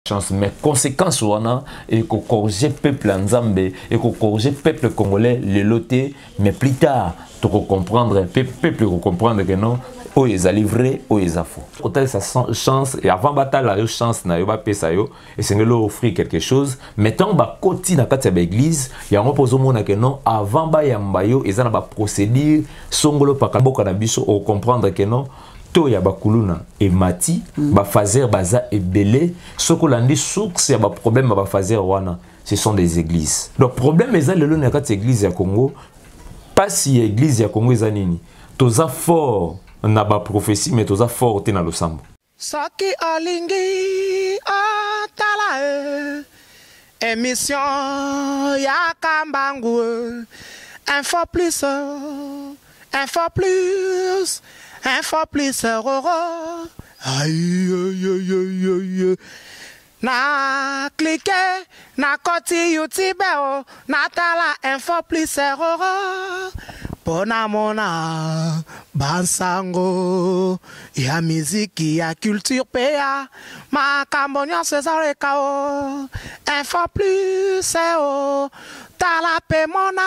Chance, mais conséquence wana ekocorriger peuple ya Nzambe, ekocorriger peuple congolais lelo te, mais plus tard tokocomprendre, peuple ekocomprendre que non, oyo ezali vrai, oyo eza faux. Kotalisa chance, et avant batala yo chance na yo, bapesa yo, esengeli offrir quelque chose. Mais ntango bakoti na kati ya baeglise yango, mpo ozomona ke non, avant bayamba yo, eza na baprocédure songolo paka. Mboka na biso, ocomprendre ke non, to ya bakuluna emati, bafaser baza ebele. Soki olandi source ya baproblème ya bafaser wana, ce sont des églises. Donc problème eza lelo na kati ya église ya Congo. Mpasi ya église ya Congo eza nini? Toza fort na baprophétie, mais toza fort te na losambo. Soki olingi otala e émission ya Kambangu, Info Plus, Info Plus, Info Plus roro. Aïe, aïe, aïe, aïe. Na clique na koti YouTube o, natala Info Plus roro, mpo namona bansango ya miziki, ya culture mpe ya makambo nyonso ezaleka o. Info Plus o, tala mpe mona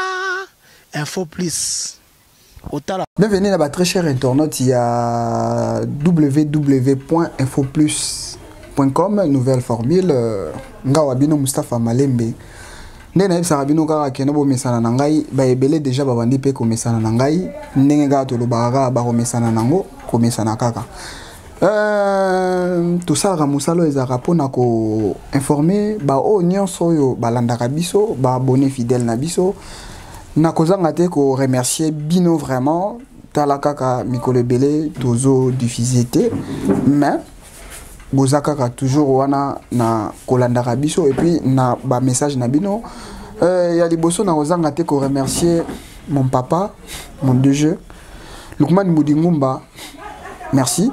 Info Plus otala. Bienvenue na très cher internaute, il y a www.infoplus.com, nouvelle formule. Nga wa bino Mustafa Malembe. Nde nayebisaka bino kaka kende bomesana na ngai. Baebele déjà babandi mpe komesana na ngai. Ndenge kaka tolobaka kaka, bakomesana nango, komesana kaka. Tosalaka mosala oyo ezalaka mpona koinformer baoyo nyonso oyo balandaka biso, baabonné fidèle na biso. Nakozanga te koremercier bino vraiment. Tala kaka mikolo ebele tozodiffuser te, mais boza kaka toujours wana na kolandaka biso et puis na bamessage na bino. Ya liboso, nakozanga te koremercier mon papa, mon DG Lukman Mudingumba, merci.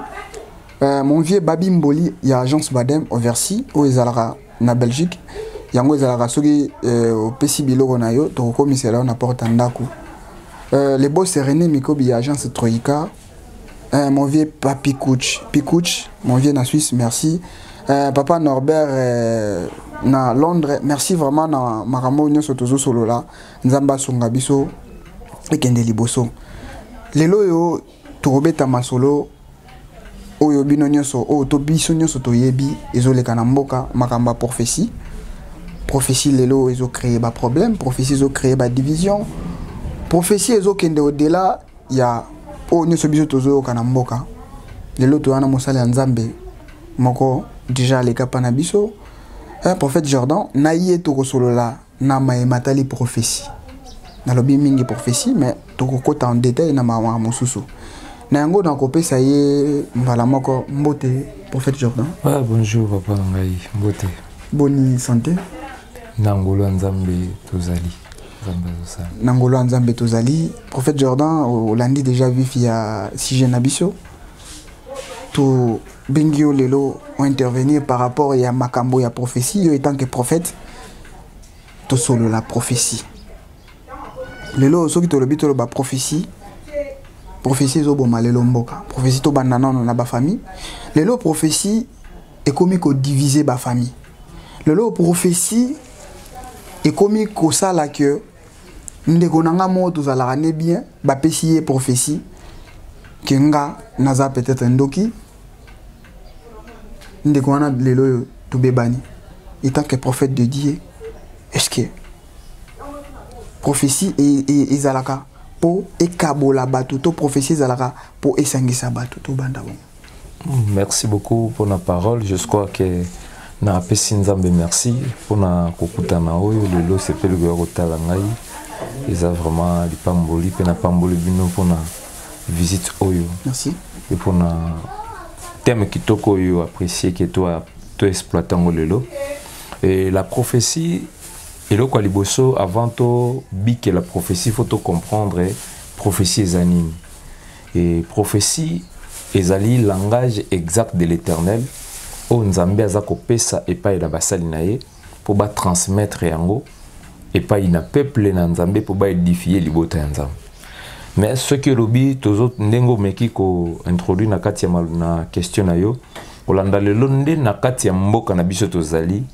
Mon vieux Babi Mboli ya agence Badem Oversi oyo ezalaka na Belgique. Yango ezalaka soki opesi biloko na yo, tokokomisela yo na porte ya ndako. Le boss René Mikobi ya agence Troïka, mon vieux Papi Kouch Pikouch, mon vieux na Suisse, merci. Papa Norbert na Londres, merci vraiment. Na makambo nyonso tozosolola, Nzambe asunga biso ekende liboso. Lelo oyo tokobeta masolo oyo bino nyonso, oyo to biso nyonso toyebi ezoleka na mboka, makambo ya prophétie. Prophétie lelo ezocréer baproblème, prophétie ezocréer badivision, prophétie ezokende au-delà ya oyo nyonso biso tozoyoka na mboka. Lelo toya na mosala ya Nzambe moko déjà aleka mpa na biso, prophète Jordan. Na ye tokosolola na mayema tali prophétie. Nalobi mingi prophétie, mais tokokota en détail na makambo mosusu na yango. Nakopesa ye mbala moko mbote, prophète Jordan. Ouais, bonjour papa na ngai, mbote. Boni santé? Na ngolu ya Nzambe tozali, Nzambe azosala. Na ngolu ya Nzambe tozali. Prophète Jordan, olandi déjà vif ya sujet na biso. Tobengi yo lelo ointervenir par rapport ya makambo ya prophétie. Yo étant que prophète, tosolola prophétie lelo. Soki tolobi, toloba prophétie, prophétie ezoboma lelo mboka. Prophétie, tobanda nano na bafamille. Lelo prophétie ekomi kodiviser bafamille. Lelo prophétie ekomi kosala ke ndeko na nga moko tozalaka ne bien, bapesi ye prophétie ke nga naza peut-être ndoki. Ndeko wana lelo oyo tobebani. Étant que prophète de Dieu, est-ce que prophétie ezalaka mpo ekabola bato to prophétie ezalaka mpo esangisa bato? Tobanda bongo. Merci beaucoup pour la parole. Je crois que napesi Nzambe merci mpona kokutana oyo lelo. Sepeli koya kotala ngai, eza vraiment lipamboli, mpe napamboli bino mpona visite oyo. Merci. Mpe mpona thème kitoko oyo apprécié ke to exploite yango lelo. Et la prophétie, eloko ya liboso, avant tobikela prophétie, faut to comprendre prophétie eza nini. Et prophétie ezali langage exact de l'Éternel oyo Nzambe aza kopesa epai na basali na ye mpo batransmettre yango epai na peuple na Nzambe, mpo baédifier libota ya Nzambe. Mais soki olobi tozo ndenge omeki kointroduire na kati ya na question na yo. Kolanda lelo nde na kati ya mboka na biso tozali,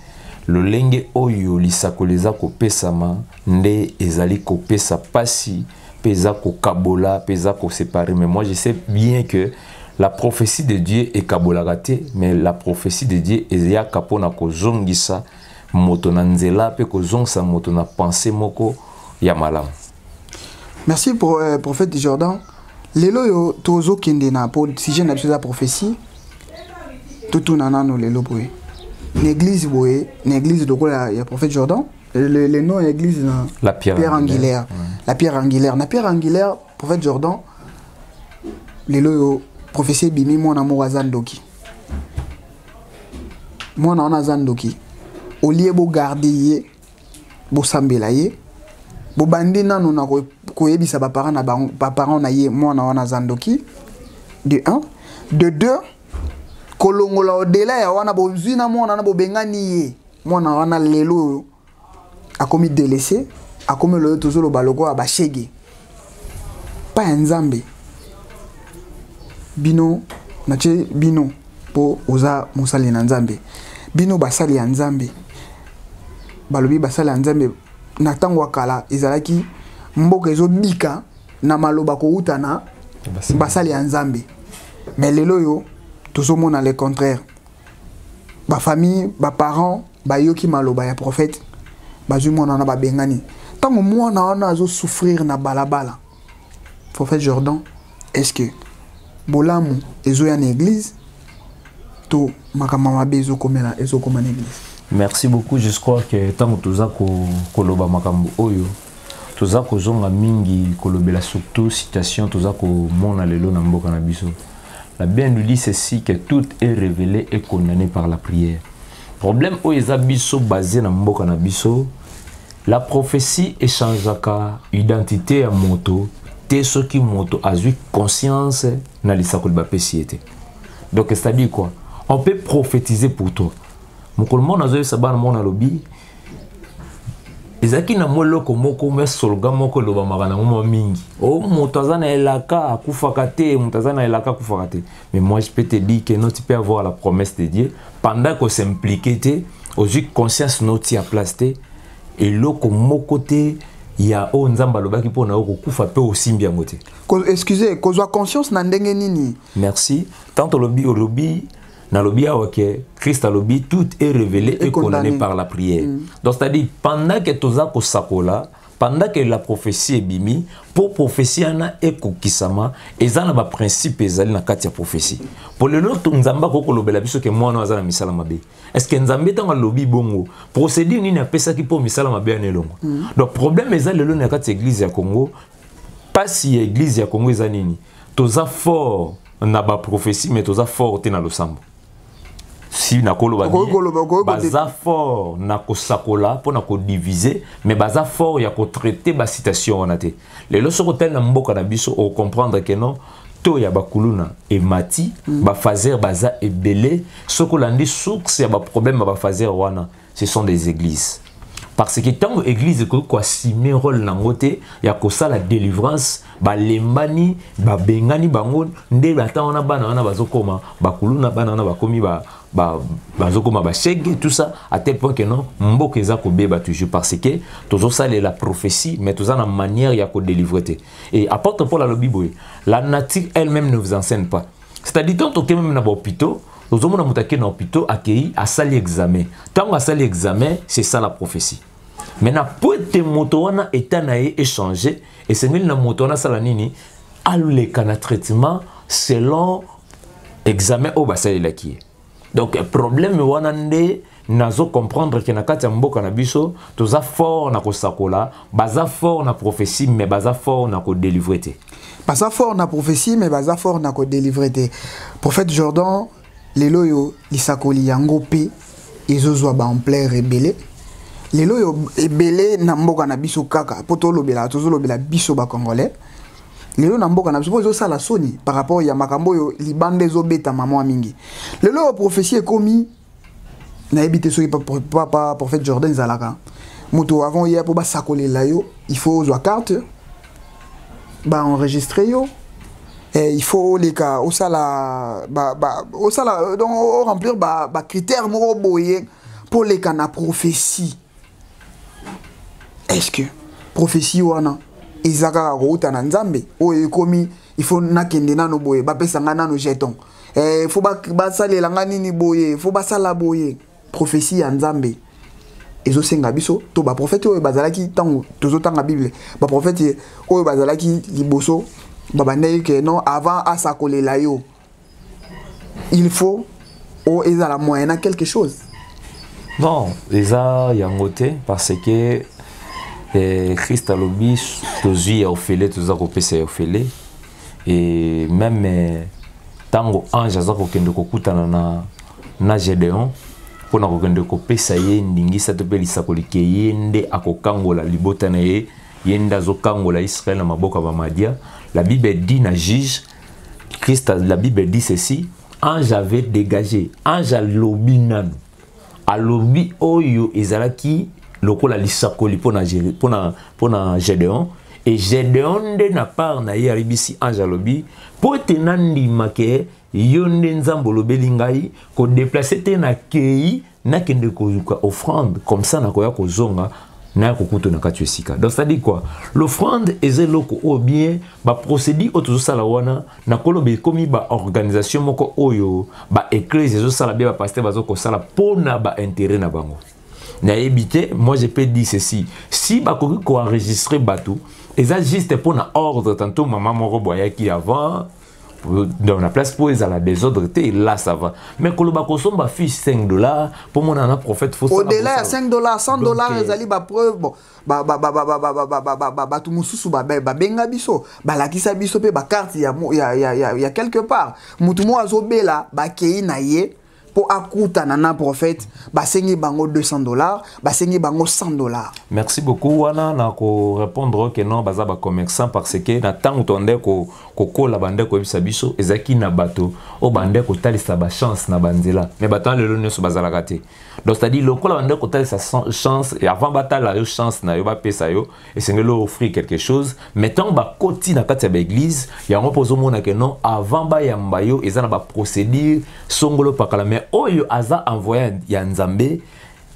lolenge oyo lisakoli eza kopesama nde ezali kopesa pasi mpe eza kokabola mpe eza koséparer. Mais moi, je sais bien que la prophétie de Dieu ekabolaka te, mais la prophétie de Dieu eyaka mpona kozongisa moto na nzela mpe kozongisa moto na pensée moko ya malamu. Merci pour prophète Jordan. Lelo oyo tozokende na po sujet na biso eza prophétie. Totuna nano lelo boye, na église boye, na église lokola ya prophète Jordan, le nom ya église na La Pierre, Pierre Angulaire. La Pierre Angulaire, na Pierre Angulaire, prophète Jordan, lelo oyo prophétie ebimi, mwana moko aza ndoki, mwana wana aza ndoki. Olie bogarder ye, bosambela ye, bobandi nano na koyebisa baparent na bango, baparent na ye, mwana wana aza ndoki, de 1, de 2. Kolongola odela ya wana, bozwi na mwana wana, bobengani ye. Mwana wana lelo oyo akomi délaissé, akomi lelo tozoloba lokola bashege pa ya Nzambe. Bino natie bino mpo oza mosali na Nzambe. Bino basali ya Nzambe, balobi basali ya Nzambe na ntango ya kala ezalaki mboka ezobika na maloba kouta na basali ya Nzambe. Mais lelo oyo tozomona le contraire. Bafamille, baparent bayoki maloba ya prophète, bazwi mwana wana, babengani. Ntango mwana wana azosouffrir na balabala, prophète Jordan, est ce que bolamu ezoya na église to makambo mabe ezokomela, ezokoma na église? Merci beaucoup. Je crois que ntango toza koloba makambo oyo, toza kozonga mingi kolobela surtout situation toza komona lelo na mboka na biso. La Bible nous dit ceci, que tout est révélé et condamné par la prière. Problème oyo eza biso basé na mboka na biso, la prophétie échangeaka identité ya moto te soki moto azwi conscience na lisakoli bapesi ye te. Donc, c'est à dire quoi? On peut prophétiser pour toi. Mokolo moko nazoyebisa bana moko, nalobi ezalaki na mwa eloko moko, mwa slogan moko elobamaka nango mwa mingi: o moto aza na elaka akufaka te, moto aza na elaka akufaka te. Mais moi, je peux te dire que non, tu peux avoir la promesse de Dieu pendant que s'impliquer te, ozwi conscience noti ya place te, eloko moko te ya oyo Nzambe alobaki mpo na yo kokufa mpe osimbi yango te. Excusez, kozwa conscience na ndenge nini? Merci. Tant olobi, olobi, nalobi awa ke Christ alobi: tout est révélé et condamné par la prière. Donc, c'est à dire, pendant que toza kosakola, pendant que la prophétie ebimi, mpo prophétie wana ekokisama, eza na baprincipe ezali na kati ya prophétie. Po lelo Nzambe akoki kolobela biso ke mwana aza na misala mabe. Est ce que Nzambe, ntango alobi bongo, procédure nini apesaki mpo misala mabe wana elongo? Donc problème eza lelo na kati ya église ya Congo. Mpasi ya église ya Congo eza nini? Toza fort na baprophétie, mais toza fort te na losambo. Si nakoloba, baza fort na kosakola mpo na kodiviser, mais baza fort ya kotraiter basituation wana te. Lelo soki otali na mboka na biso, ocomprendre ke non, to ya bakuluna emati, bafaser baza ebele. Soki olandi source ya baproblème ya bafaser wana, ce sont des églises, parce que ntango église ekoki koassumer rôle nango te ya kosala délivrance, balembani, babengani bango nde bata wana, bana wana bazokoma bakuluna, bana wana bakomi bazokoma bashege, tout ça, à tel point que non, mboka eza kobeba toujours, parce que tozosalela prophétie, mais toza na manière ya kodélivrer te. Et apôtre Paul alobi boye: la nature elle-même ne vous enseigne pas. C'est-à-dire, tant toke même na bahôpitaux, tozomona moto akei na hôpitaux, akei, asali examen. Ntango asali examen, c'est ça la prophétie. Maintenant, po ete moto wana état na ye échange, esengeli na moto wana asala nini? Aleka na traitement selon examen oyo basalelaki ye. Donc problème wana nde nazo comprendre ke na kati ya mboka na biso, toza fort na kosakola, baza fort na prophétie, mais baza fort na kodélivrer te. Baza fort na prophétie, mais baza fort na kodélivrer te. Prophète Jordan, lelo oyo lisakoli yango mpe ezozwa baampleur ebele lelo oyo, ebele na mboka na biso kaka mpo tolobela, tozolobela biso bacongolais lelo na mboka na biso, mpo ezosala soni par rapport ya makambo oyo libanda ezobetama mwa mingi. Lelo oyo prophétie ekomi, nayebi te soki papa prophète Jordan ezalaka moto avant oya mpo basakolela yo, il faut ozwa carte, baenregistrer yo. Eh, il faut oleka osala ba, ba, osala donc oremplir ba, ba critère moko boye mpo oleka na prophétie. Est-ce que prophétie wana eza kaka kouta na Nzambe? Oyo ekomi il faut nakende nano boye, bapesa nga nano jeton, eh, faut basalela nga nini boye, faut basala boye. Prophétie ya Nzambe ezosenga biso to baprofete oyo bazalaki ntango tozotanga Bible, baprofete oyo bazalaki liboso babandaki ke non, avant asakolela yo, il faut oyo ezala moyen na quelque chose. Non, eza yango te, parce que Christ alobi tozwi ya ofele, toza kopesa ya ofele. Et même ntango ange aza kokende kokutana na Gédéon mpona kokende kopesa ye ndingisa to mpe lisakoli ke ye nde akokangola libota na ye, ye nde azokangola Israel na maboko ya Bamadia, la Bible dit na Juge, Christ, la Bible dit ceci: ange avait dégagé, ange alobi nanu, alobi oyo ezalaki lokola lisakoli mpona Gédéon. Et Gédéon nde na part na ye ayebisi ange, alobi mpo ete nandima ke yo nde Nzambe olobeli ngai, kodéplacer te, nakei nakende koluka offrande, comme ça nakoya kozonga, naya kokuta na kati ya esika. Donc c'est à dire quoi? L'offrande eza eloko oyo bien baprocédure oyo tozosala wana, nakoloba ekomi baorganisation moko oyo baeglise ezosala bien, bapasteur baza kosala mpona baintérêt na bango. Nayebi te, moi je peux dire ceci: si bakoki koenregistrer bato, eza juste mpona ordre. Tantôt mama moko boye ayaki avant donc na place mpo ezala désordre te, là ça va. Mais koloba kosomba fiche 5 $ mpo mona na prophète, faut Au-delà ya 5 $, 100 $, ezali bapreuve. Bon, bato mosusu babenga biso, balakisa biso mpe bacarte ya quelque part. Motu moko azobela, bakei na ye mpo akutana na prophète, basengi bango 200 $, basengi bango 100 $. Merci beaucoup. Wana na korépondre ke non, baza bacommerçant, parce que na ntango tonde kokola, bande koyebisa biso ezalaki na bato oyo bande kotalisa bachance na banzela, mais bato wana lelo nyonso bazalaka te. Donc c'est-à-dire lokola bande kotalisa chance, et avant batala yo chance na yo, bapesa yo, esengeli offrir quelque chose. Mais ntango bakoti na kati ya baeglise yango, mpo ozomona ke non, avant bayamba yo, eza na baprocédure songolo pakala. Mais oyo aza envoyé ya Nzambe,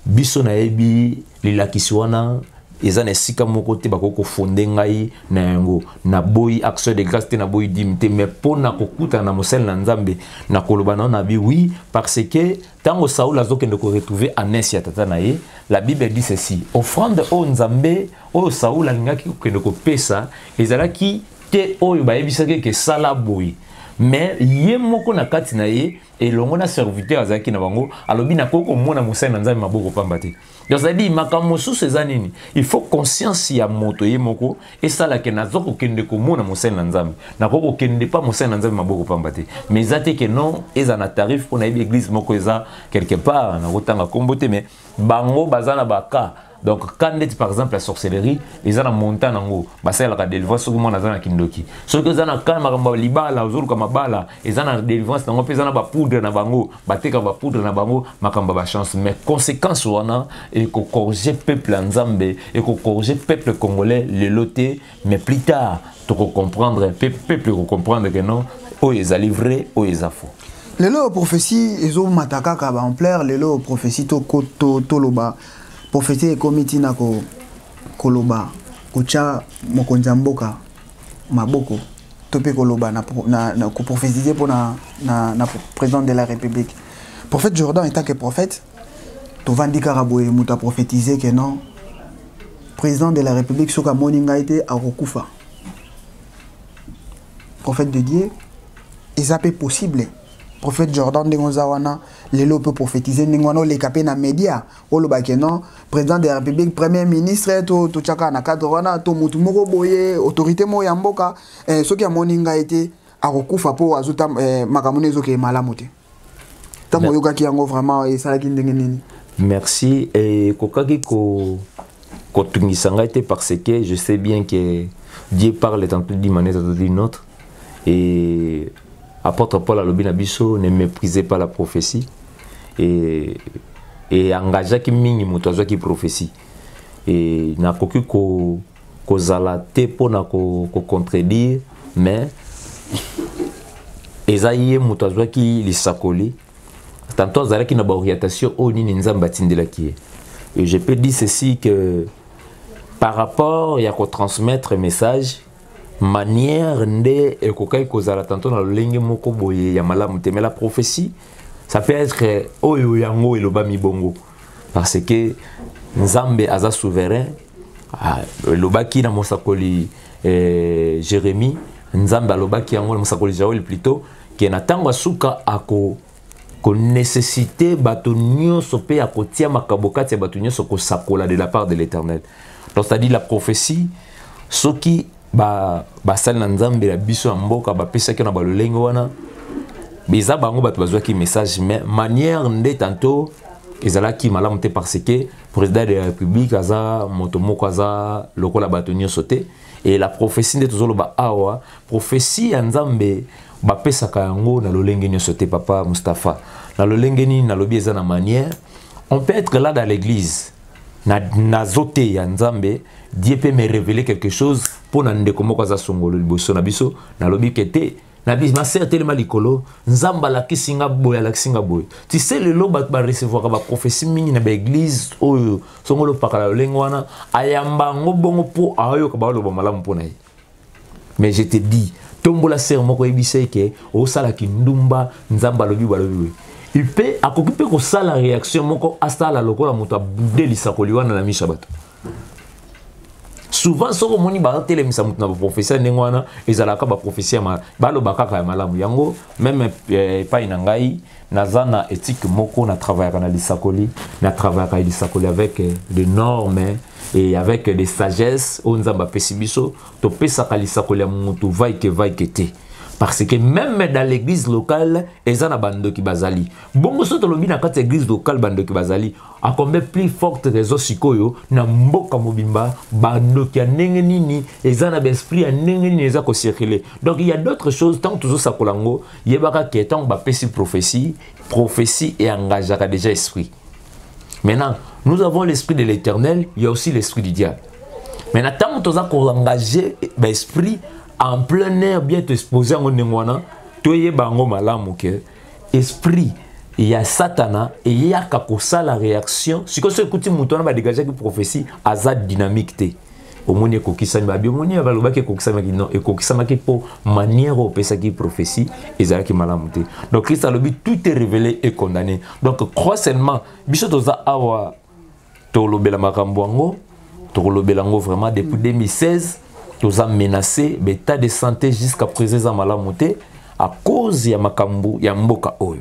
biso nayebi lilakisi wana eza na esika moko te bakoki kofonder ngai na yango. Naboyi action de grâce te, naboyi dîme te, mais mpo na kokutana na mosali na Nzambe, nakoloba na na bi oui, parce que ntango Saul azokende koretrouver ânesse ya tata na ye, la Bible dit ceci: offrande oyo Nzambe, oyo Saul alingaki kokende kopesa, ezalaki te oyo bayebisaki ke sala boye, mais ye moko na kati na ye elongo na serviteur azalaki na bango, alobi nakoki komona mosali na Nzambe maboko pamba te. Donc c'est-à-dire makambo mosusu eza nini? Il faut conscience ya moto ye moko esalaka naza kokende komona mosali na Nzambe, nakoki kokende pa mosali na Nzambe maboko pamba te. Mais eza te ke non, eza na tarif. Mpo nayebi église moko eza quelque part, nakotanga nkombo te, mais bango baza na baka. Donc quand neti par exemple la sorcellerie eza na montant nango, basalelaka délivrance soki mwana aza na kindoki, soki eza na ka makambo ya libala, ozoluka mabala, eza na délivrance nango, mpe eza na bapoudre na bango, bateka bapoudre na bango, makambo ya bachance. Mais conséquence wana ekocorriger peuple ya Nzambe, ekocorriger peuple congolais lelo te, mais plus tard tokocomprendre, mpe peuple ekocomprendre ke non, oyo ezali vrai, oyo eza faux. Lelo prophétie ezomata kaka baampleur. Lelo prophétie, toloba prophétie ekomi ntina koloba kotya mokonzi ya mboka maboko, to mpe koloba na koprophétise mpo na président de la République. Prophète Jordan, en tant que prophète, tovandi kaka boye, moto aprophétise ke non, président de la République soki amoni ngai te, akokufa. Prophète de Dieu, eza mpe possible, prophète Jordan, ndenge oza wana lelo, mpe prophétise ndenge wana, oleka mpe na média, olobake non, président de la République, premier ministre, to totiaka na cadre wana, to motu moko boye, autorité moko ya mboka, soki amoni ngai te, akokufa mpo azota makambo ne ezokeye malamu te. Ntango oyokaki yango, vraiment esalaki ndenge nini? Merci. Ekokaki kotungisa ngai te, parce que je sais bien que Dieu parle tantôt d'une manière, tantôt d'une autre. Et apôtre Paul alobi na biso: ne méprisez pas la prophétie. Et engageaki mingi moto azwaki prophétie. Et nakoki kozala te mpona kocontredire, mais Eza ye moto azwaki lisakoli, tantôt azalaki na baorientation oyo nini Nzambe atindelaki ye. Et je peux dire ceci, que par rapport ya kotransmettre message, manière nde ekokaki kozala tantôt na lolenge moko boye ya malamu te. Mais la prophétie, ça peut être oyo yango elobami bongo, parce que Nzambe aza souverain. Elobaki na mosakoli Jérémie, Nzambe alobaki yango na mosakoli Joël plutôt, ke na ntango ya suka ako konécessité bato nyonso mpe ya kotia makambo kati ya bato nyonso kosakola de la part de l'Éternel. Donc, c'est-à-dire, la prophétie, soki basali na Nzambe ya biso ya mboka bapesaki na balolenge wana, eza bango bato bazwaki message, mais manière nde tantôt ezalaki malamu te, parce que président de la République aza moto moko, aza lokola bato nyonso te. Et la prophétie nde tozoloba awa, prophétie ya Nzambe bapesaka yango na lolenge nyonso te, papa Mustapha. Na lolenge nini nalobi? Eza na manière. On peut être là dans l'église, nazoteya Nzambe, Dieu peut me révéler quelque chose mpo na ndeko moko aza songolo liboso na biso. Nalobi ke te, ma sœur, telema likolo, Nzambe alakisi nga boye, alakisi nga boye. Tu sais, lelo bato barecevoirka baprophétie mingi na baéglise oyo songolo opakala lolenge wana, ayamba yango bongo mpo ayoka baoloba malamu mpo na ye. Mais je te dis, tombola sœur moko, oyebisa ye ke osalaki ndumba, Nzambe alobi, balobi boye. Mpe akoki mpe kosala réaction moko, asala lokola moto abude lisakoli wana na miso ya bato. Souvent soki omoni batelemisa moto na baprophétie ya ndenge wana, ezalaka baprophétie baloba kaka ya malamu. Yango même epai na ngai, naza na éthique moko, na travaillaka na lisakoli, na travaillaka lisakoli avec des normes et avec des sagesse oyo Nzambe apesi biso. Topesaka lisakoli ya motu vaike vaike te, parce que même dans l'église locale eza na bandoki bazali bongo. So tolobi na kati ya église locale bandoki bazali, à combien plus forte raison sikoyo na mboka mobimba, bandoki ya ndenge nini eza na baesprit ya ndenge nini eza kocircule? Donc il y a d'autres choses. Ntango tozosakola yango, yebaka ke ntango bapesi prophétie, prophétie eengageaka déjà esprit. Maintenant, nous avons l'esprit de l'Éternel, il y a aussi l'esprit du diable. Maintenant, ntango toza koengage baesprit en plein air, bien toexpose yango ndenge wana, toyeba yango malamu ke esprit ya Satana eyaka kosala réaction. Sikoyo so ekuti moto wana badégageaki prophétie, aza dynamique te, omoni ekokisami, babi omoni balobaki ekokisamaki. Non, ekokisamaki mpo manière oyo opesaki prophétie ezalaki malamu te. Donc Christ alobi: tout est révélé et condamné. Donc crois seulement. Biso toza awa, tolobela makambo yango, tokolobela yango vraiment. Depuis 2016 toza menacé, baétat de santé jusqu'à présent eza malamu te à cause ya makambo ya mboka oyo.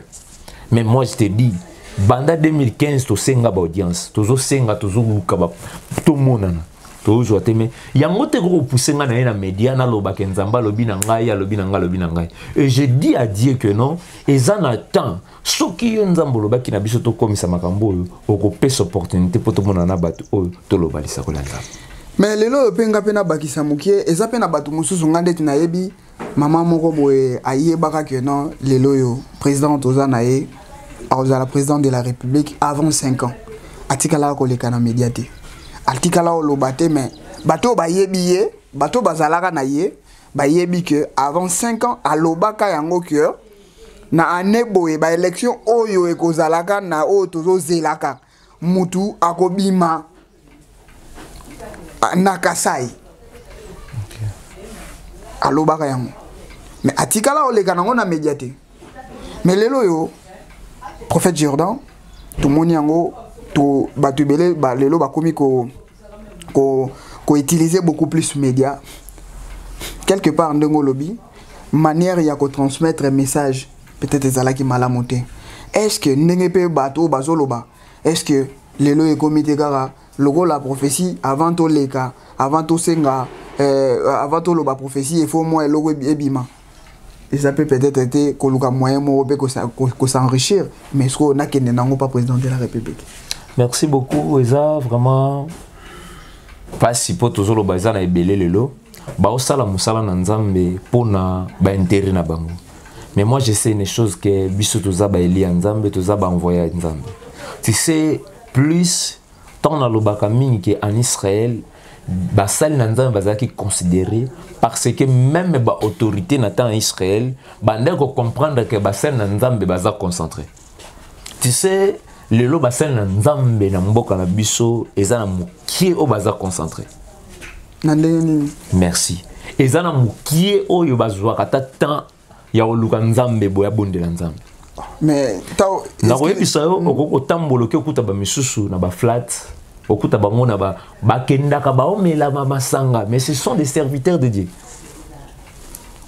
Mais moi je te dis, banda 2015 tosenga baaudience, tozosenga, tozoluka tomonana, tozwa te. Mais yango te kokopuse ngai na ye na média, nalobaka Nzambe alobi na ngai, alobi na ngai, alobi na ngai. Et je dis à Dieu que non, eza na temps. Soki yo Nzambe olobaki na biso tokomisa makambo oyo, okopesa opportunité mpo tomonana na bato oyo, toloba lisakoli ya Nzambe. Mais lelo oyo mpe nga mpe nabakisa mokie, eza mpe na bato mosusu. Nga ndeti nayebi mama moko boye, ayebaka ke non, lelo oyo président toza na ye akozala président de la République avant 5 ans. Atikalaka koleka na média te, atikala oloba te, mais bato oyo bayebi ye, bato oyo bazalaka na ye, bayebi ke avant 5 ans alobaka yango ke na année boye, baélection oyo ekozalaka na oyo tozozelaka, mutu akobima na Kasai. Alobaka yango, mais atikala oleka nango na média te. Mais lelo oyo prophète Jordan, tomoni yango to bato ebele ba, lelo bakomi ko ko beaucoup plus média quelque part. Ndenge olobi, manière ya kotransmettre message peut-être ezalaki malamu te. Est ce que ndenge mpe bato oyo bazoloba, est ce que lelo ekomi te kaka lokola prophétie, avant toleka, avant tosenga, avant toloba prophétie, il faut mwa eloko ebima? Eza mpe peut-être te koluka moyen moko mpe kos'enrichir, mais sikoyo nakende nango pa président de la République. Merci beaucoup. Eza vraiment mpasi mpo tozoloba, eza na ebele lelo baosala mosala na Nzambe mpona baintérêt na bango. Mais moi, je sais une chose, que biso toza baeli ya Nzambe, toza baenvoyé ya Nzambe. Tu sais, plus ntango nalobaka mingi ke en Israël, Basali na Nzambe bazalaki considéré parce que même ba autorité na temps ya Israël bandaki kocomprendre que basali na Nzambe baza concentré. Tu sais, lelo basali na Nzambe na mboka na biso eza na mokie oyo baza concentré. Na ndenge nini? Merci. Eza na mokie oyo bazwaka ata temps ya koluka Nzambe boye abondela Nzambe. Mais nakoyebisa yo, okoki kotambola oki okuta bamisusu na baflat, okuta bango na bakendaka baomela masanga, mais ce sont des serviteurs de Dieu.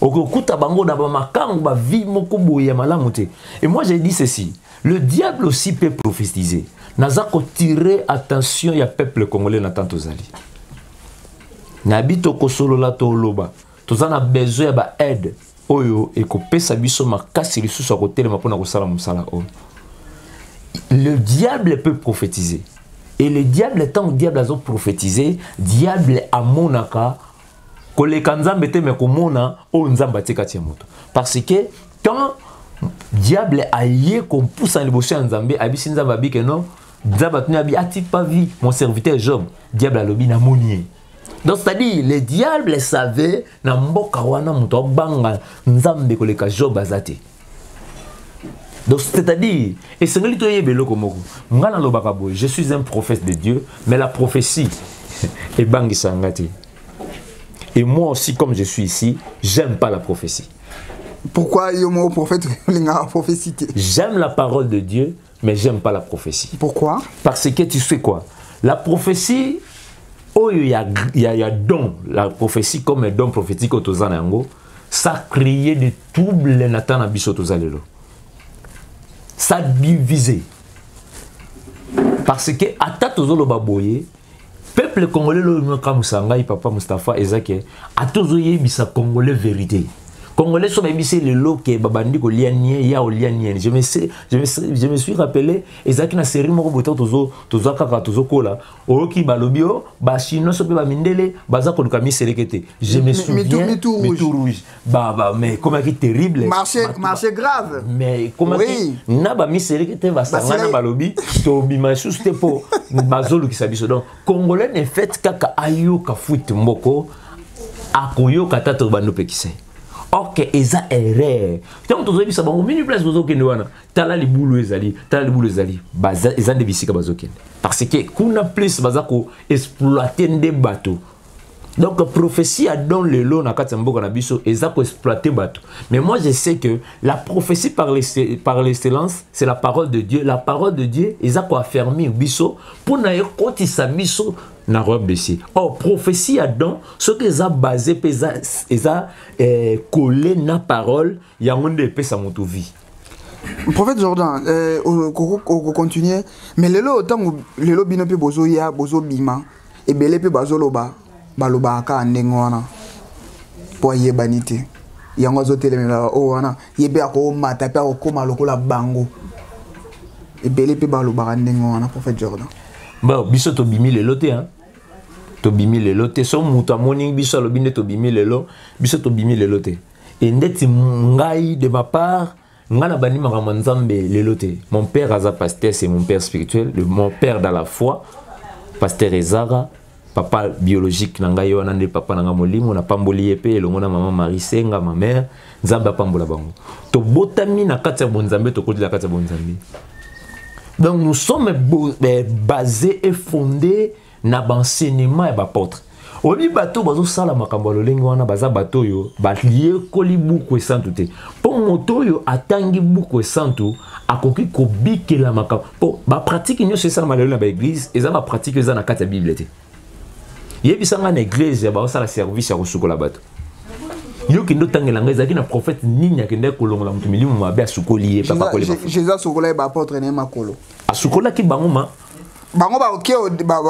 Okokuta bango na bamakangu, bavie moko boye ya malamu te. Et moi, j'ai dit ceci: le diable aussi peut prophétiser. Naza kotirer attention ya peuple congolais na tant tozali nabi, tokosolola, toloba, toza na besoin ya baaide oyo ekopesa biso makasi lisusu ya kotelema mpona kosala mosala oyo. Le diable peut prophétiser. Et le diable, ntango diable azoprophétiser, diable amonaka koleka Nzambe te, me komona oyo Nzambe atie kati ya moto. Parce que quand diable aye kompusa liboso ya Nzambe, ayebisi Nzambe, abike non, Nzambe atuni, abi: "As-tu pas vu mon serviteur Job?" Diable alobi: "Namoni ye." Donc, c'est-à-dire, le diable savait, na mboka wana, moto abanga Nzambe koleka Job aza te. Donc, c'est-à-dire, esengeli toyeba eloko moko. Nga nalobaka boye: je suis un prophète de Dieu, mais la prophétie ebangisa nga te. Et moi aussi, comme je suis ici, j'aime pas la prophétie. Pourquoi yo moko prophète olingaka prophétie te? J'aime la parole de Dieu, mais j'aime pas la prophétie. Pourquoi? Parce que tu sais quoi? La prophétie oyo ya don, la prophétie comme un don prophétique oyo toza na yango, ça crée des troubles na temps na biso toza lelo. Ça divisé, parce que ata tozoloba boye, peuple congolais loyo makamwisa ngai, papa Mustapha, eza ke ata ozoyebisa Congolais vérité, Congolais so bayebisi lelo ke babandi kolia nie ya olia nie. Je me suis rappelé, ezalaki na série moko boye, tozo toza kaka tozokola, oyoki balobi o Bachinois so mpe bamindele baza koluka miseleke te. Je me souviens, mitu rouge ba, mais komaki terrible. Marché, marché grave. Mais komaki na bamiseleke te, basangana, balobi tobima lisusu te mpo bazolukisa biso. Donc Congolais ne fait kaka ayoka fuite moko, akoyoka ata tobandi opekisa ye. Ok, eza erreur. Ntango tozoyebisa bango mini place bozokende wana, tala libulu ezali, tala libulu ezali, eza nde bisika bazokende, parce que kuna plus baza koexploiter nde bato. Donc prophétie ya don lelo na kati ya mboka na biso eza koexploiter bato. Mais moi, je sais que la prophétie par l'excellence, c'est la parole de Dieu. La parole de Dieu eza koaffermir biso mpona ekotisa biso na royaume des cieux. Or prophétie ya don, soki eza basé mpe eza collé na parole, yango nde epesa moto vie. Prophète Jordan, okocontinue, mais lelo, ntango lelo bino mpe bozoya, bozobima ebele mpe bazoloba, balobaka kaka ndenge wana mpo ayebani te, yango azotelemela oyo wana, ye mpe akomata mpe akokóma lokola bango. Ebele mpe balobaka ndenge wana, prophète Jordan. Bon, biso tobimi lelo te, hein? Tobimi lelo te. So moto amoni biso, alobi nde tobimi lelo. Biso tobimi lelo te. E ndeti ngai, de ma part, ngai na bandi makambo ya Nzambe lelo te. Mon père aza pasteur, c'est mon père spirituel, mon père dans la foi, pasteur Ezara, papa biologique na ngai wana nde papa na ngai molimo. Napamboli ye mpe elongo na mama Marie Senga, ma mère. Nzambe apambola bango. Tobotami na kati ya bonzambe, tokoti na kati ya bonzambe. Donc nous sommes basés et fondés na baenseignement ya baapôtre. Oyebi, bato bazosala makambo ya lolenge wana baza bato oyo bayekoli buku esantu te, mpo moto oyo atangi buku esantu akoki kobikela makambo, mpo bapratique nyonso esalama lelo na baéglise eza bapratique eza na kati ya Bible te. Yebisa ngai, na église ya baosala service ya kosukola bato, yo kende otangela ngai ezalaki na prophète nini akendaki kolongola moto milimo mabe, asukoli ye, papa kolema? Jésus asukolaki baapôtre na ye makolo. Asukolaki bango ma Bango bakoke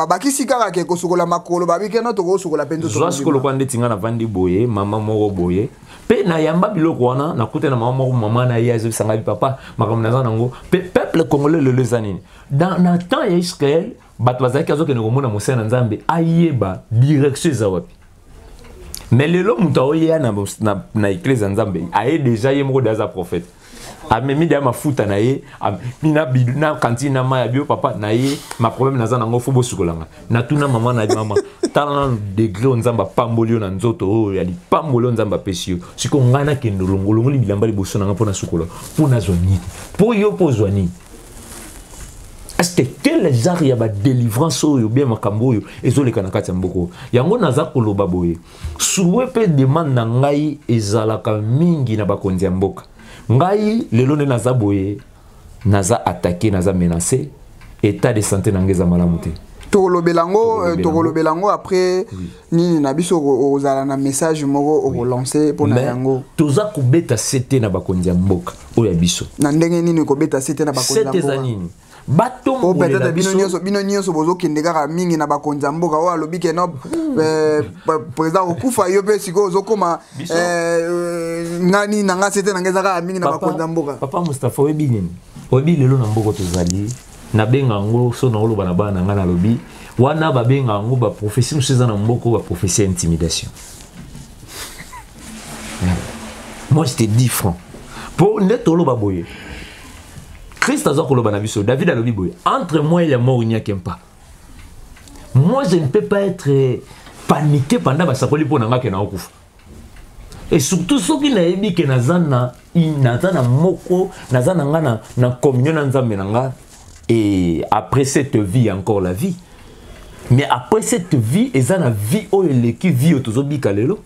bakisi kaka ke kosukola makolo, babike no tokosukola mpe nzoto. Zwa sikoyo lokwa ndeti ngai navandi boye, mama moko boye mpe nayamba biloko wana, nakuta na mama moko, mama na ye azobisa ngai: "Papa, makambo naza nango." Mpe peuple congolais lelo eza nini? Na temps ya Israel, bato bazalaki azokende komona mosala na Nzambe, ayeba direction eza wapi. Mais lelo moto aoya na église ya Nzambe, aye déjà ye moko de aza prophète. Amemi deya mafuta na ye, amemi na, na kantine na mai ya bio. Papa na ye, ma problème naza nango, fo bosukola nga. Natuna mama na ye: mama, tala nanu degré oyo Nzambe apamboli yo na nzoto oyo ya lipamboli oyo Nzambe apesi yo. Sikoyo ngai nakende olongoli bilamba liboso na nga mpo nasukola, mpo nazwa nini? Mpo yo mpo ozwa nini? Est-ce que quel genre ya badélivrance oyo bien makambo oyo ezoleka na kati ya mboka yango? Naza koloba boye, souhait mpe demande na ngai ezalaka mingi na bakonzi ya mboka. Ngai lelo nde naza boye, naza attaqué, naza menacé, état de santé na ngai eza malamu te. Tokolobela yango, tokolobela yango après nini na biso. Ozala na message moko okolance mpona yango. Toza kobeta sete na bakonzi ya mboka oyo ya biso. Na ndenge nini kobeta sete na bakonzi ya sete eza mboka? Nini? Po peut-être Batombolela bino biso. nyonso, bino nyonso bozokende kaka mingi na bakonzi ya mboka oyo alobi ke no, président kokufa. Yo mpe sikoyo ozokóma ngani na nga, sete na nga eza kaka mingi na bakonzi ya mboka. Papa Mustapha, oyebi nini? Oyebi lelo na mboka tozali, nabenga yango so, naoloba na bana na ngai, nalobi wana babenga yango baprophétie mosusu eza na mboka oyo, baprophétie ya intimidation. Moi, je te dis franc, mpo nde toloba boye, Christ aza koloba na biso. David alobi boye: entre moi et la mort, il n'y a qu'un pas. Moi, je ne peux pas être paniqué pendant basakoli mpo na nga ke naokufa, et surtout soki nayebi ke naza na moko, naza na nga na communion na Nzambe na nga. Et après cette vie, il y a encore la vie, mais après cette vie, eza na vie oyo eleki vie oyo tozobika lelo.